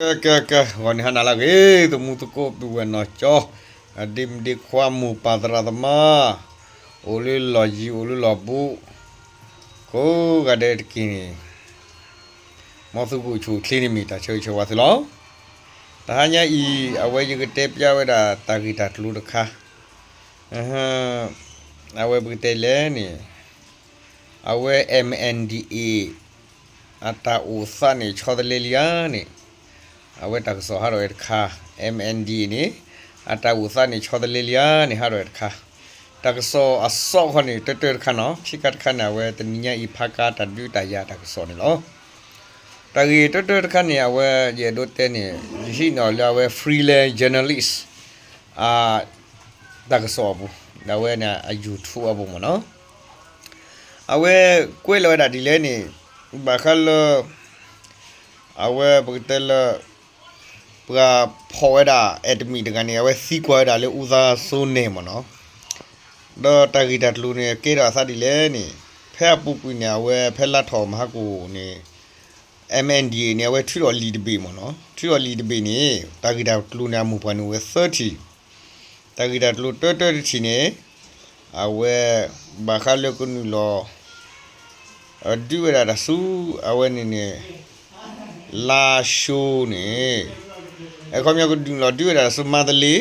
ကဲ ကဲ ကဲ ဂီၤန့ၣ်ဟါနၤလၢအဂ့ၤ သမူသကိးပုၢ်ဝဲၢ်နီၢ်ကၠီ, အဒ့မုၣ်ဒ့ခွါမိၢ်ပၢ်သရၣ်သမါ, အိၣ်လၢလီၢ်ယံၤ အိၣ်လၢလီၢ်ဘူး, ကိးဂၤဒဲးတက့ၢ်န့ၣ်, မ်သုကအိၣ်ဆူၣ်အိၣ်ချ့န့ၣ်မ့ၢ်တၢ်ဆၢဂ့ၤဆၢဝါသုလီၤ. တဟါညါအံၤ အဝဲယကတဲပျးဝဲဒၣ်တၢ်ဂ့ၢ်တၢ်ကျိၤတခါ, အဝဲပကတဲလဲၣ်န့ၣ်, အဝဲ M N D A အတၢ်အိၣ်သးန့ၣ် ဆီတလဲလံဧါန့ၣ်, အဝဲတၢ်ကစီၣ်ဟးထီၣ်ဝဲတခါ, M N D A န့ၣ် အတၢ်အိၣ်သးန့ၣ် ဆီတလဲလံဧါန့ၣ် ဟးထီၣ်ဝဲတခါ, တၢ်ကစီၣ်အစီခီန့ၣ် တၢတၢတခါနီၤ, ခံခါတခါန့ၣ် အဝဲတနံၤညါအံၤဖးကါတၢ်ဒုးတၢ်ယၤတၢ်ကစီၣ်န့ၣ်လီၤ. တၢ်ဂ့ၢ်တၢတၢတခါန့ၣ် အဝဲယအဲၣ်ဒိးတဲန့ၣ် ယဟံးန့ၢ်အီၤလၢအဝဲ freelance journalist အ တၢ်ကစီၣ်အပူၤ, ဒီးအဝဲန့ၣ်အ YouTube အပူၤမ့ၢ်နီၤ, အဝဲကွဲးလီၤဝဲဒၣ်ဒ်လဲၣ်န့ၣ်, ဘၣ်ဃးလၢ အဝဲပကတဲလၢ ပှၤဖီၣ်ဝဲဒၣ် အဲတမံၤတဂၤန့ၣ် အဝဲသံကွၢ်ဝဲဒၣ်လၢအူသးစိန့ၣ်မ့ၢ်နီၤ, ဒီးတၢ်ဂ့ၢ်တၢ်ကျိၤန့ၣ် ကဲထီၣ်အသးဒ်လဲၣ်န့ၣ်, ဖဲအပူၤကွံာ်န့ၣ် အဝဲဖဲလါထီၣ်မဟါကိၣ်န့ၣ် M N D A န့ၣ် အဝဲထုးထီၣ်လံာ်တဘ့ၣ်မ့ၢ်နီၤ, ထုးထီၣ်လံာ်တဘ့ၣ်န့ၣ် တၢ်ဂ့ၢ်တၢ်ကျိၤန့ၣ် အမိၢ်ပှၢ်န့ၣ်အိၣ်ဝဲသၢထံၣ်, တၢ်ဂ့ၢ်တၢ်ကျိၤတၢတၢတထံၣ်န့ၣ်, အဝဲ ဘၣ်ဃးလၢကနုာ်လီၤ ဒုးဝဲဒၣ်တၢ်ဆူ အဝဲန့ၣ်န့ၣ် လါၡိန့ၣ်, အခီပညီကနုာ်လီၤဒုးဝဲဒၣ်တၢ်ဆူမါသလ့,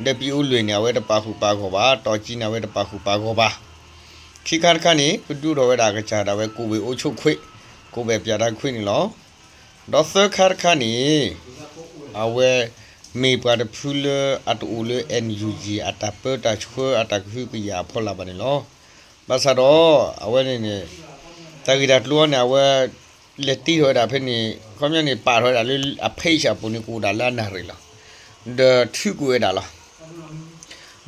ဒီးပံအိၣ်လွဲၢ်န့ၣ် အဝဲတပာ်ဃုာ်ပာ်ဂီၢ်ဘၣ်, တီၢ်ကံန့ၣ် အဝဲတပာ်ဃုာ်ပာ်ဂီၢ်ဘၣ်. ခံခါတခါန့ၣ် ကဒုးထီၣ်ဝဲဒၣ်ကစၢ်ဒၣ်ဝဲ ကိုယ်ပိုင်အုပ်ချုပ်ခွင့်, ကိုယ်ပိုင်ပြဌာန်းခွင့်န့ၣ်လီၤ. ဒီးသၢခါတခါန့ၣ် အဝဲ မ့ၢ်ပှၤတဖုလၢအတအိၣ်လၢ N U G အတၢ်ပၢတၢ်ဆှၢအတၢ်ကဟုကယာ်အဖီလာ်ဘၣ်န့ၣ်လီၤ. ဘၣ်ဆၣ်ဒီး အဝဲန့ၣ်န့ၣ် တၢ်ဂ့ၢ်တၢ်ကျိၤအံၤန့ၣ် အဝဲ လဲၤတ့ထီၣ်ဝဲဒၣ်ဖဲန့ၣ် ခီပညီန့ၣ် ပာ်ထီၣ်ဝဲဒၣ်လၢအ page အပူၤန့ၣ် ကအိၣ်ဒၣ်လၢအနၣ်ရံၣ်လီၤ. ဒီးထုးကွံာ်ဝဲဒၣ်လီ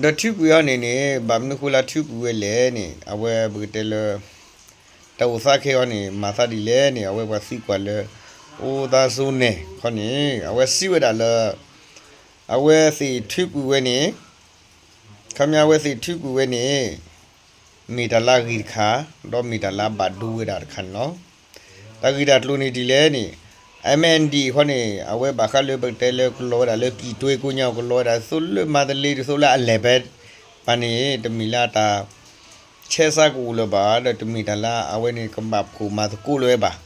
ၤ. ဒီးထုးကွံာ်အီၤန့ၣ်န့ၣ် ဘၣ်မနုၤဃိလၢထုးကွံာ်ဝဲလဲၣ်န့ၣ် အဝဲပကတဲလၢ တၢ်အိၣ်သးခဲအံၤန့ၣ် မၤသးဒ်လဲၣ်န့ၣ် အဝဲပှၤသံကွၢ်လၢ အူသးစိန့ၣ်ခီန့ၣ် အဝဲစံးဝဲဒၣ်လၢ အဝဲသ့ၣ်ထုးကွံာ်ဝဲန့ၣ် ခီပညီအဝဲသ့ၣ်ထုးကွံာ်ဝဲန့ၣ် မ့ၢ်တၢ်လၢအဂ့ၤတခါ ဒီးမ့ၢ်တၢ်လၢအဘၣ်ဒိဝဲဒၣ်တခါန့ၣ်လီၤ. တၢ်ဂ့ၢ်တၢ်ကျိၤန့ၣ်ဒ်လဲၣ်န့ၣ် M N D A ခီန့ၣ် အဝဲဘၣ်ဃးလၢပကတဲလၢကလီၤဝဲဒၣ်လၢ ပြည်တွင်းကိညါ ကလီၤဝဲဒၣ်သိးလၢမါသလ့ ဒ်သိးလၢအလဲၤဖဲ ပၤန့ၣ် တမ့ၢ်လၢအတၢ် ဆဲးစးကအိၣ်လၢၤဘၣ် ဒီးတမ့ၢ်တၢ်လၢအဝဲန့ၣ်ကဘၣ်ဖှိၣ်မၤသကိးလၢၤဝဲဘၣ်.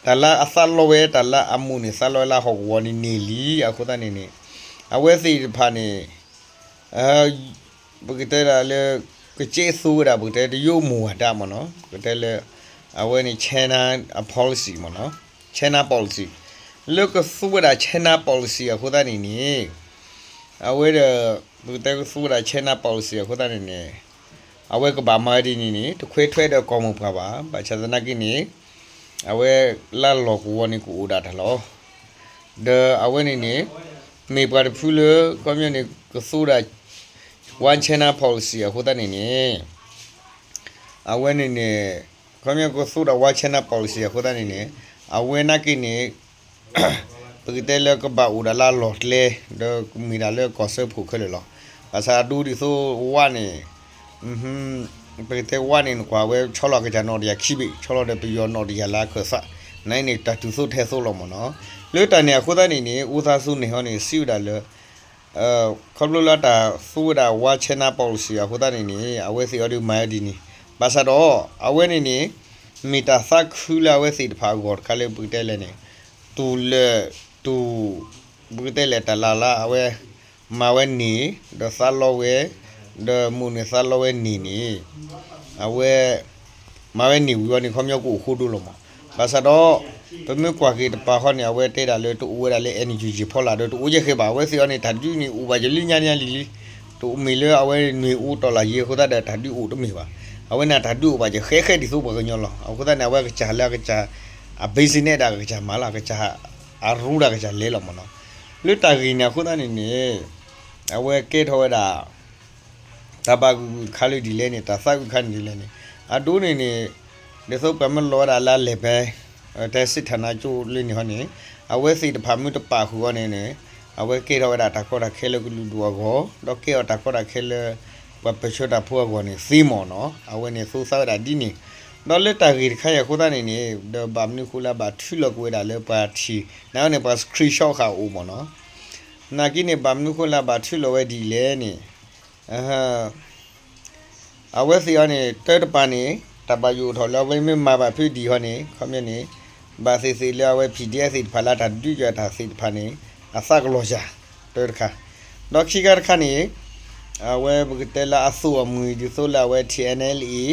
တၢ်လၢအသးလီဝဲ တၢ်လၢအမိၢ်န့ၣ်သးလီဝဲလၢဟီၣ်ကဝီၤန့ၣ်န့ၢ်လံ အဃိသတးန့ၣ်န့ၣ် အဝဲသ့ၣ်တဖၣ်န့ၣ် ပကတဲဒၣ်လၢ ကကဲသိးဝဲဒၣ် ပကတဲတရုတ်မူဝါဒမ့ၢ်နီၤ ပကတဲလၢ အဝဲန့ၣ် China အ policy မ့ၢ်နီၤ China policy လၢကသူဝဲဒၣ် China policy အဃိသတးန့ၣ်န့ၣ် အဝဲဒီး ပကတဲကသူဝဲဒၣ် China policy အဃိသတးန့ၣ်န့ၣ် အဝဲကဘၣ်မၤဝဲဒ်န့ၣ်န့ၣ် တခွဲးထွဲဒီးကီၢ်မိၢ်ပှၢ်ဘၣ် ဘၣ်ဆၣ်သနာ်က့န့ၣ် အဝဲလၢလီၢ်ကဝီၤန့ၣ်ကအိၣ်ဒၣ်တၢ်လီၤ. ဒီးအဝဲန့ၣ်န့ၣ် မ့ၢ်ပှၤတဖုလၢ ခီပညီန့ၣ် ကသူဝဲဒၣ် One China policy အဃိသတးန့ၣ်န့ၣ် အဝဲန့ၣ်န့ၣ် ခီပညီကသူဝဲဒၣ် One China policy အဃိသတးန့ၣ်န့ၣ် အဝဲနာ်က့န့ၣ် ပကတဲလၢကဘၣ်အိၣ်ဒၣ်လၢအလီၢ်ကျဲ ဒီးကမ့ၢ်ဒၣ်လၢကီၢ်စၢဖှိၣ်ခဲလၢာ်လီၤ. ဘၣ်ဆၣ်အဒိဒ်သိးဝါန့ၣ် ပကတဲဝါန့ၣ်နကွၢ်ဝဲ ဆီလီၤကစၢ်နီၣ်တယၢ်ခံဘ့ၣ် ဆီလီၤဒီးပယီၤနီၣ်တယၢ်လၢအခၢၣ်သး နန့ၣ်တၢ်တုၤသိးထဲသိးလီၤမ့ၢ်နီၤ. လၢတၢ်န့ၣ်အဃိသတးန့ၣ်န့ၣ် အူသးစူၤန့ၣ်ဟီန့ၣ် စံးဝဲဒၣ်လၢ ခီဖျိလၢတၢ်သူဝဲဒၣ် One China policy အဃိသတးန့ၣ်န့ၣ် အဝဲသ့ၣ်အီၤဒုးမၤဝဲဒ်န့ၣ် ဘၣ်ဆၣ်ဒီး အဝဲန့ၣ်န့ၣ် မ့ၢ်တၢ်သးခုလၢအဝဲသ့ၣ်တဖၣ်အဂီၢ်တခါလၢပကတဲလဲၣ်န့ၣ် တူၢ်လၢတူၢ် ပကတဲလဲၣ်တၢ်လၢ်လၢအဝဲ မၤဝဲန့ၣ် ဒီးသးလီဝဲ ဒီးမိၢ်န့ၣ်သးလီဝဲန့ၣ်န့ၣ် အဝဲ မၤဝဲန့ၣ်ဝံၤအီၤန့ၣ် ခီပညီကအိၣ်ဃိဒိလီၤမး. ဘၣ်ဆၣ်ဒီး ပမ့ၢ်ကွၢ်က့ၤတပၤဃီန့ၣ် အဝဲတဲဒၣ်လၢတအိၣ်ဝဲဒၣ်လၢ NUG ဖီလာ်ဒီးတအိၣ်ယဲၢ်ဃဲဘၣ် အဝဲသ့ၣ်အီၤန့ၣ် တၢ်ဒုးန့ၣ်အိၣ်ဘၣ်ယလံညါညါလံလံ တအိၣ်မ့ၢ်လၢအဝဲနွံအိၣ်တီၢ်လၢ်ယံၤအဃိသတးဒီးတၢ်ဒုးအိၣ်တမ့ၢ်ဘၣ်. အဝဲန့ၣ်တၢ်ဒုးအိၣ်ဘၣ်ယဲၢ်ဃဲဃဲဒ်သိးပှၤကညီလီၤ. အဃိသတးန့ၣ် အဝဲကစၢ်လၢအကစၢ် အ business ဒၣ်ကစၢ်မၤလီၤ အကစၢ်အရူဒၣ်ကစၢ်လဲၤလီၤမ့ၢ်နီၤ. လၢတၢ်ဂ့ၢ်န့ၣ်အဃိသတးန့ၣ်န့ၣ် အဝဲကဲထီၣ်ဝဲဒၣ် တၢ်ဘၣ်ဂုာ်ဂုာ်တခါလၢဒ်လဲၣ်န့ၣ် တၢ်သးဂုာ်တခါန့ၣ်ဒ်လဲၣ်န့ၣ် အဒိန့ၣ်န့ၣ် ဒ်သိးပှၤမ့ၢ်လီၤဝဲဒၣ်လၢအလဲၤဖဲ တဲစ့ၣ်ထၣ်နါကၠိလၢန့ၣ်ဟီန့ၣ် အဝဲသ့ၣ်တဖၣ်မ့ၢ်တပာ်ဃုာ်အီၤန့ၣ်န့ၣ် အဝဲကဲထီၣ်ဝဲဒၣ်တၢ်ကီတၢ်ခဲလၢကလုာ်ဒူၣ်အဂီၢ် ဒီးကဲအီၤတၢ်ကီတၢ်ခဲလၢ ပှၤပၢၢ်ဆၢတၢ်ဖိအဂီၢ်န့ၣ်သ့မ့ၢ်နီၤ. အဝဲန့ၣ်သိသးဝဲဒၣ်ဒ်န့ၣ် ဒီးလၢတၢ်ဂ့ၢ်တခါအံၤအဃိသတးန့ၣ်န့ၣ် ဒီးဘၣ်မနုၤဃိလၢအဘၣ်ထုးလီၤကွံာ်ဝဲဒၣ်လၢပှၤထံၣ် နာ်အီၤန့ၣ် ပှၤ screenshot ဃာ်အိၣ်မ့ၢ်နီၤ. နာ်က့န့ၣ် ဘၣ်မနုၤဃိလၢအဘၣ်ထုးလီၤဝဲဒ်လဲၣ်န့ၣ် အဝဲသ့ၣ်အီၤန့ၣ် တၢ်တပၤန့ၣ် တၢ်ဘၣ်ယိၣ်အိၣ်ထီၣ်လၢအဝဲမ့ၢ်မၤဘၣ်ဖုးဒံးဟီန့ၣ် ခီပညီန့ၣ် ဘၣ်သ့ၣ်သ့ၣ်လၢအဝဲ PDF သ့ၣ်တဖၣ်လၢအတၢ်ဒုးယၤတၢ်သ့ၣ်တဖၣ်န့ၣ် အသးကလီၤယၤ တၢတခါ, ဒီးခံခါတခါန့ၣ် အဝဲပကတဲလၢအသိၣ်အမှံၤဒ်သိးလၢအဝဲ ထံၣ် NLA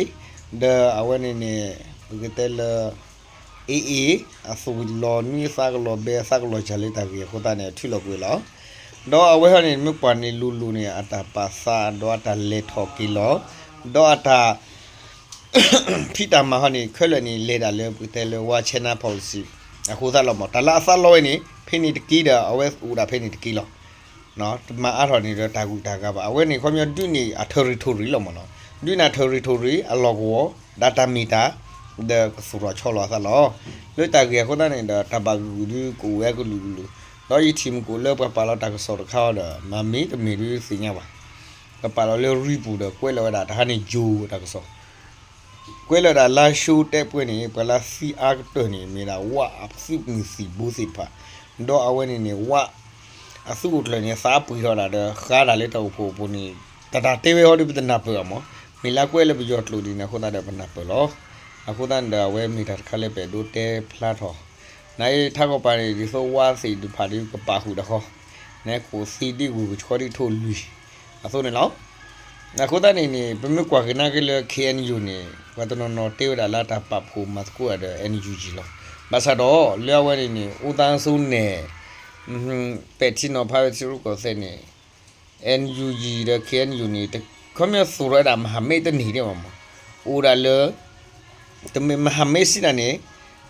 ဒီးအဝဲန့ၣ်န့ၣ် ပကတဲလၢ AA အသိၣ်လီၤနွံအသးကလီၤဘဲအသးကလီၤယၤလၢတၢ်ဂ့ၢ်အဃိသတးန့ၣ် အထုးလီၤကွံာ်လီၤ. ဒီးအဝဲဟီန့ၣ် မ့ၢ်ကွၢ်န့ၣ်လိၤလိၤန့ၣ် အတၢ်ပာ်သးဒီးအတၢ်လဲၤထီၣ်က့ၤလီၤ ဒီးအတၢ် ဖံးတၢ်မၤဟီန့ၣ် ခဲလၢာ်န့ၣ် လဲၤဒၣ်လၢပကတဲလၢ One China Policy အဃိသတးလီၤမး. တၢ်လၢအသးလီဝဲန့ၣ် ဖဲန့ၣ်တက့ၢ်ဒီး အဝဲအိၣ်ဒၣ်ဖဲန့ၣ်တက့ၢ်လီၤ. တမၤအါထီၣ်န့ၣ်ဒီးတၢ်ဂုၤတၢ်ဂၤဘၣ်. အဝဲန့ၣ်ခီပညီဒုးန့ၢ်အ territory လီၤမးနီၤ. ဒုးန့ၢ် territory အလီၢ်ကဝီၤ ဒီးတၢ်မ့ၢ်တၢ် ဒီးကသူၣ်ထီၣ်ဆီလီၤအသးလီၤ. လၢတၢ်ဂ့ၢ်အဃိသတးန့ၣ်ဒီး တၢ်ဘၣ်ဂုာ်ဒုးကအိၣ်ဝဲကလုာ်ကလုာ်, ဒီးယထံၣ်မုၢ်ကအိၣ်လၢပှၤပာ်လီၤတၢ်ကစီၣ်တခါအီၤဒီး မၤမ့ၢ်တမ့ၢ်ဒုးသ့ၣ်ညါဘၣ်. ကပာ်လီၤလၢရံပူၤဒီးကွဲးလီၤဝဲဒၣ်တၢ်ဟါန့ၣ်ယိၤတၢ်ကစီၣ် ကွဲးလီၤဒၣ်လါၡိတဲပှဲၤန့ၣ် ပှၤလၢသံအါကတၢၢ်န့ၣ် မ့ၢ်ဒၣ်ဝအသုးမုၢ်သံၣ်ဘိသ့ၣ်တဖၣ်, ဒီးအဝဲန့ၣ်န့ၣ် ဝ အသုးအိၣ်ကျၢၤန့ၣ် သးပှ့ၤထီၣ်ဒၣ်ဒီး ဃါဒၣ်လၢတၢ်အိၣ်ဖှိၣ်အပူၤန့ၣ် တၢ်တၢ်တဲဝဲဟီဒုးပတနၢ်ပၢၢ်အီၤမး, မ့ၢ်လၢကွဲးလၢပယီၤကျိာ်ဒ်န့ၣ်အဃိသတးဒီး ပနၢ်ပၢၢ်လီၤ. အဃိသတးန့ၣ်ဒီး အဝဲမ့ၢ်တၢ်တခါလၢပအဲၣ်ဒိးတဲဖျါထီၣ်, နအံၤထးကီၢ်ပၤန့ၣ် ဒ်သိးဝါသ့ၣ်တဖၣ်ဒုးကပာ်ဃုာ်တၢ်ဃီ, နကိၣ်သံဒ်ဝ့ၢ်ကဆှီဒ်ထိၣ်လွံၢ် အသိးန့ၣ်လီၤ. အဃိသတးန့ၣ်န့ၣ် ပမ့ၢ်ကွၢ်က့ၤနာ်က့လၢ KNU န့ၣ် ပှၤတနီၤနီၤတဲဝဲဒၣ်လၢတၢ်ပာ်ဖှိၣ်မၤသကိးတၢ်ဒီး NUG လီၤ. ဘၣ်ဆၣ်ဒီး လၢအဝဲန့ၣ်န့ၣ် အိၣ်သးစိနဲၣ် ပဲာ်ထံနီၤဖးဝဲထံရူၢ်ကီၢ်သဲးန့ၣ် NUG ဒီး KNU န့ၣ် ခီပညီသူၣ်ထီၣ်ဝဲဒၣ် မဟာမိတ် တန့ၢ်ဒံးဘၣ်မး, အိၣ်ဒၣ်လၢ တမ့ၢ် မဟာမိတ် စံးတၢ်န့ၣ်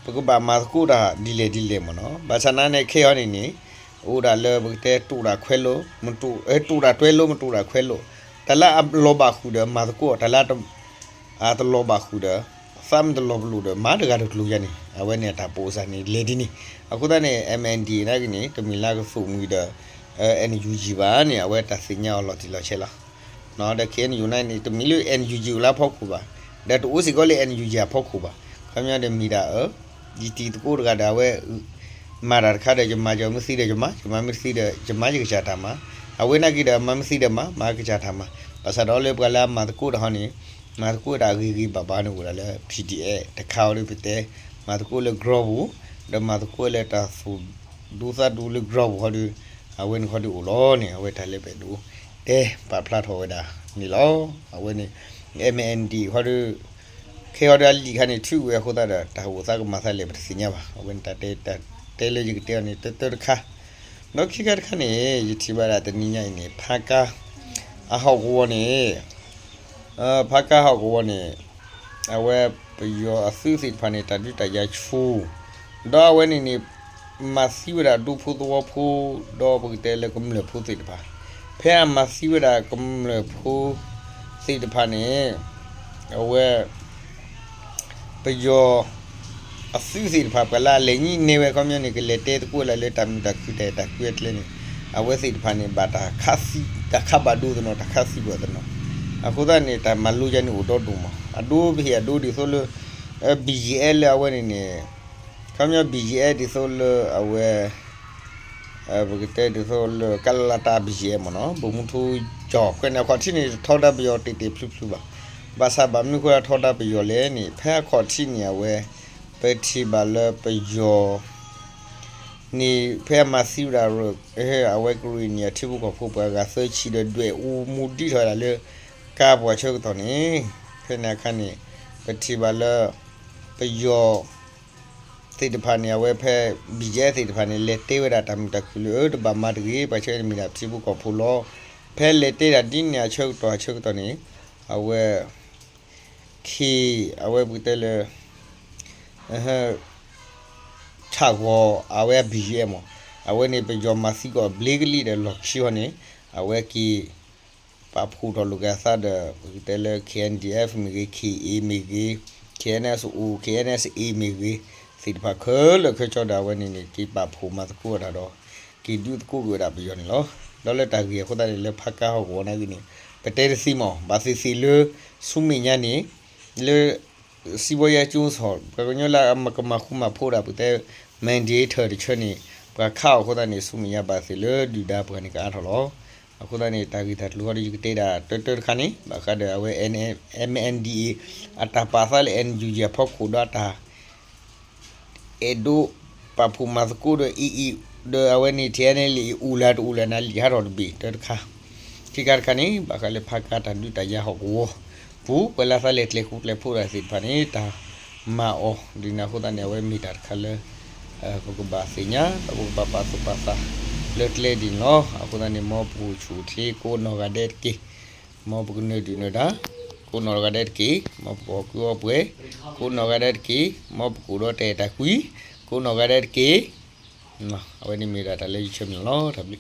ပကဘၣ်မၤသကိးတၢ်ဒ်လဲၣ်ဒ်လဲၣ်မးနီၤ. ဘၣ်ဆၣ်နာ်န့ၣ် ခဲအံၤန့ၣ်န့ၣ် အိၣ်ဒၣ်လၢပကတဲတိာ်တၢ်ခွဲးလိ, မတိာ် တိာ်တၢ်တွဲလိ မတိာ်တၢ်ခွဲးလိ, တၢ်လၢအလီၤဘၣ်ဃုာ်ဒီးမၤသကိး, တၢ်လၢ အတလီၤဘၣ်ဃုာ်ဒီး သးမ့ၢ်တလီၤပလိာ်ဒီး မၤတဂၤတကျိၤယါန့ၣ် အဝဲန့ၣ်အတၢ်ပာ်စၢၤန့ၣ် လဲၤဒ်န့ၣ်. အဃိသတးန့ၣ် MNDAA နာ်က့န့ၣ် တမ့ၢ်လၢကသိၣ်မှံၤဒီး NUG ဘၣ်န့ၣ် အဝဲတၢ်သ့ၣ်ညါအီၤလီၤတံၢ်လီၤဆဲးလီၤ. ဒီး KNU နာ်က့န့ၣ် တမ့ၢ်လၢ NUG အိၣ်လၢအဖီခိၣ်ဘၣ်, ဒီးတအိၣ်စ့ၢ်ကီးလၢ NUG အဖီခိၣ်ဘၣ်. ခီပညီဒီးမ့ၢ်ဒၣ်အၢ ယတံၤသကိးတဂၤဒီး အဝဲ မၤတၢ်တခါဒီး ယမၤယမ့ၢ်သံဒီးယမၤ, ယမၤမ့ၢ်သံဒီး ယမၤယကစၢ်တၢ်မၤ, အဝဲနာ်က့ဒီး မၤမ့ၢ်သံဒီးမၤ, မၤကစၢ်တၢ်မၤ. ဘၣ်ဆၣ်ဒီးလၢပှၤလၢအမၤသကိးတၢ်ဟီန့ၣ် မၤသကိးတၢ်ဂ့ၤဂ့ၤဘၣ်ဘၣ်န့ၣ်အိၣ်ဒၣ်လၢ PDF တခါအီၤဒီးပတဲ မၤသကိးလၢ ground ပူၤ, ဒီးမၤသကိးလၢတၢ်သူၣ်ဒူသးဒူလၢ ground ပူၤဟီဒီး အဝဲန့ၣ်ဟီဒီးအိၣ်လီၤန့ၣ် အဝဲတၢ်လၢပအဲၣ်ဒိး တဲပာ်ဖျါထီၣ်ဝဲဒၣ်န့ၣ်လီၤ. အဝဲန့ၣ် MNDAA ဟီဒီး ခဲဟီဒီးအလံာ်ခါန့ၣ် ထုးဝဲအဃိသတးဒီး တၢ်အိၣ်သးကမၤသးလဲၣ် ပတသ့ၣ်ညါဘၣ်. အဝဲန့ၣ်တၢ်တဲ တၢ်တဲလၢယကတဲအီၤန့ၣ် တၢတၢတခါ, ဒီးခံခါတခါန့ၣ် ယထံၣ်ဘၣ်ဒၣ်တနံၤညါအံၤန့ၣ် ဖးကါ အဟီၣ်ကဝီၤန့ၣ် ဖးကါဟီၣ်ကဝီၤန့ၣ် အဝဲပယီၤအသုးသ့ၣ်တဖၣ်န့ၣ် တၢ်ဒုးတၢ်ယၤဆူၣ်, ဒီးအဝဲန့ၣ်န့ၣ် မၤသံဝဲဒၣ်ဒူဖိသဝီဖိ ဒီးပကတဲလၢကမျၢၢ်ဖိသ့ၣ်တဖၣ်, ဖဲအမၤသံဝဲဒၣ်ကမျၢၢ်ဖိသ့ၣ်တဖၣ်န့ၣ် အဝဲ ပယီၤအသုးသ့ၣ်တဖၣ် ပှၤလၢအလဲၤညံၣ်နဲဝဲခီပညီန့ၣ် ကလဲၤတဲသကိးလၢ လၢတၢ်မုာ်တၢ်ခုၣ်တၢ်အဲၣ်တၢ်ကွံအကျဲန့ၣ် အဝဲသ့ၣ်တဖၣ်န့ၣ် ဘၣ်တၢ်ခးသံ တၢ်ခးဘၣ်ဒိသနီၤ တၢ်ခးသံကွံာ်သနီၤ, အဃိသတးန့ၣ် တၢ်မၤလိယါန့ၣ်အိၣ်ဒီဒူၣ်မး အဒိပဟ့ၣ်အဒိဒ်သိးလၢ BGF လၢအဝဲန့ၣ်န့ၣ် ခီပညီ BGF ဒ်သိးလၢအဝဲ ပကတဲဒ်သိးလၢ ကလလတၢ် BGF မ့ၢ်နီၤ ဗိုလ်မှူးထူးချစ် ဖဲန့ၣ်အခီၣ်ထံးန့ၣ် ထီဒါပယီၤတဲာ်တဲာ်ဖျုးဖျုးဘၣ်. ဘၣ်ဆၣ်ဘၣ်မနုၤဃိလၢထီဒါပယီၤလဲၣ်န့ၣ် ဖဲအခီၣ်ထံးန့ၣ် အဝဲ ပထံၣ်ဘၣ်လၢပယီၤ န့ၣ် ဖဲအမၤသံဝဲဒၣ် အဝဲကရ့ၣ်နံၣ်အထံဖိကီၢ်ဖိပှၤဂၤသၢဆံဒီး ဒွဲၣ်အူမူဒံထီၣ်ဝဲဒၣ်လၢ ကါပူၤအဆၢကတီၢ်န့ၣ် ဖဲန့ၣ်အခါန့ၣ် ပထံၣ်ဘၣ်လၢ ပယီၤ သ့ၣ်တဖၣ်န့ၣ် အဝဲဖဲ BGF သ့ၣ်တဖၣ်န့ၣ် လဲၤတဲဝဲဒၣ်တၢ်မုာ်တၢ်ခုၣ်လၢ အၢ တဘၣ်မၤတဂ့ၤ ပှၤဆၢန့ၣ်မ့ၢ်ဒၣ်ထံဖိကီၢ်ဖိလီၤ. ဖဲလဲၤတဲဒၣ်ဒ်န့ၣ်အဆၢကတီၢ်အဆၢကတီၢ်န့ၣ် အဝဲ ခ့ၣ် အဝဲပကတဲလၢ ဆၣ်ဂီၤ အဝဲ BGF မး အဝဲန့ၣ် ပယီၤမၤသံကွံာ်ဘျ့ကလံၣ်ဒီးလီၢ်ခံဟီန့ၣ် အဝဲက့ၤ ပာ်ဖှိၣ်ထီၣ်လိာ်က့ၤအသးဒီး ပကတဲလၢ KNDF မ့ၢ်ဂ့ၤ ခ့ၣ်အ့ မ့ၢ်ဂ့ၤ KNSO KNSA မ့ၢ်ဂ့ၤ သ့ၣ်တဖၣ်ခဲလၢာ်ခဲဆ့ဒီး အဝဲန့ၣ်န့ၣ် က့ၤပာ်ဖှိၣ်မၤသကိးတၢ်ဒီး က့ၤဒုးသကိးကွံာ်ဝဲဒၣ်ပယီၤန့ၣ်လီၤ. ဒီးလၢတၢ်ဂ့ၢ်အဃိသတးန့ၣ် လၢဖးကါဟီၣ်ကဝီၤနာ်က့န့ၣ် ပတဲတသ့မး ဘၣ်သ့ၣ်သ့ၣ်လၢ ဆူမဲာ်ညါန့ၣ် လၢ စီးပွားရေးအကျိုးဆောင် ပှၤကညီလၢအကမၤဃူမၤဖိးဒၣ် ပတဲ mandate တဆၢန့ၣ် ပှၤခးအီၤအဃိသတးန့ၣ် ဆူမဲာ်ညါဘၣ်သ့ၣ်လၢဒုၣ်ဒါပှၤန့ၣ်ကအါထီၣ်လီၤ. အဃိသတးန့ၣ် တၢ်ဂ့ၢ်တၢ်ကျိၤဃီဒီး ယကတဲဒၣ်တၢတၢတခါန့ၣ် ဘၣ်ဃးဒီးအဝဲ MNDAA အတၢ်ပာ်သးလၢ NUG အဖီခိၣ်ဒီးအတၢ် အဲၣ်ဒိးပာ်ဖှိၣ်မၤသကိးဒီး အံၤအံၤ ဒီးအဝဲန့ၣ် TNLA အံၤ အိၣ်လၢတအိၣ်လၢနၤလံာ်ဟးထီၣ်တဘ့ၣ်တၢတခါ, ခံခါတခါန့ၣ် ဘၣ်ဃးလၢဖးကါတၢ်ဒုးတၢ်ယၤဟီၣ်ကဝီၤပူၤ ပှၤလၢသးလဲၤကျဲၤဃူကျဲၤဖိးတၢ်သ့ၣ်တဖၣ်န့ၣ် တၢ်မၤအီၤဒ်န့ၣ်အဃိသတးန့ၣ် အဝဲမ့ၢ်တၢ်တခါလၢ ပကဘၣ်သ့ၣ်ညါ ဒီးပကဘၣ်ပာ်သူၣ်ပာ်သးလၢကျဲဒ်န့ၣ်လီၤ. အဃိသတးန့ၣ် မ်ပကဆူၣ်ချ့ကိးနီၢ်ဂၤဒဲးတက့ၢ်. မ်ပကနၢၤဒုၣ်နၢၤဒါ ကိးနီၢ်ဂၤဒဲးတက့ၢ်. မ်ပကအီၣ်ကုအီပှဲၤ ကိးနီၢ်ဂၤဒဲးတက့ၢ်. မ်ပကအိၣ်ဒီးတၢ်အဲၣ်တၢ်ကွံ ကိးနီၢ်ဂၤဒဲးတက့ၢ်. အဝဲန့ၣ်မ့ၢ်ဒၣ်တၢ်လၢယဆၢမုၢ်လၢ်လီၤ. တၢ်ဘျုး